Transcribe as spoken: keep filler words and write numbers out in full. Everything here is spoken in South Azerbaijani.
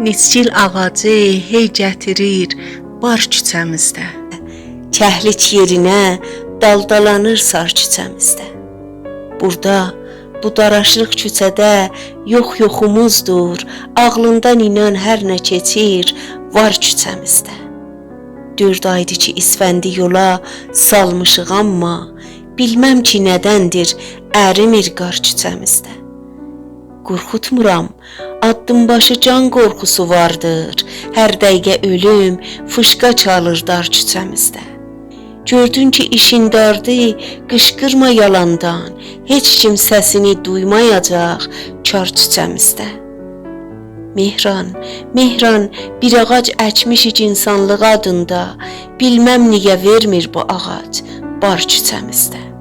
نیسگیل آغاجی هئی گتیریر بار کوچه‌میزده. کهلیک یئرینه دالدالانیر سار کوچه‌میزده. بوردا، بو داراشلیق کوچه‌ده یوخ-یوخوموزدور، عاغلیندان اینان هر نه کئچیر، وار کوچه‌میزده. دؤرد آیدی کی، اسفندی یولا سالمیشیق، آمما بیلمم کی، ندندیر، اریمیر قار کوچه‌میزده. قورخوتمورام، آددیم‌باشی جان قورخوسو واردیر، هر دقیقه اؤلوم فیشقا چالیر دار کوچه‌میزده. گؤردون کی، ایشین داردی، قیشقیرما یالاندان، هئچ کیم سسینی دویمایاجاق کار کوچه‌میزده. مهران، مهران، بیر آغاج اکمیشیک اینسانلیق آدیندا، بیلمم نییه وئرمیر بو آغاج بار کوچه‌میزده.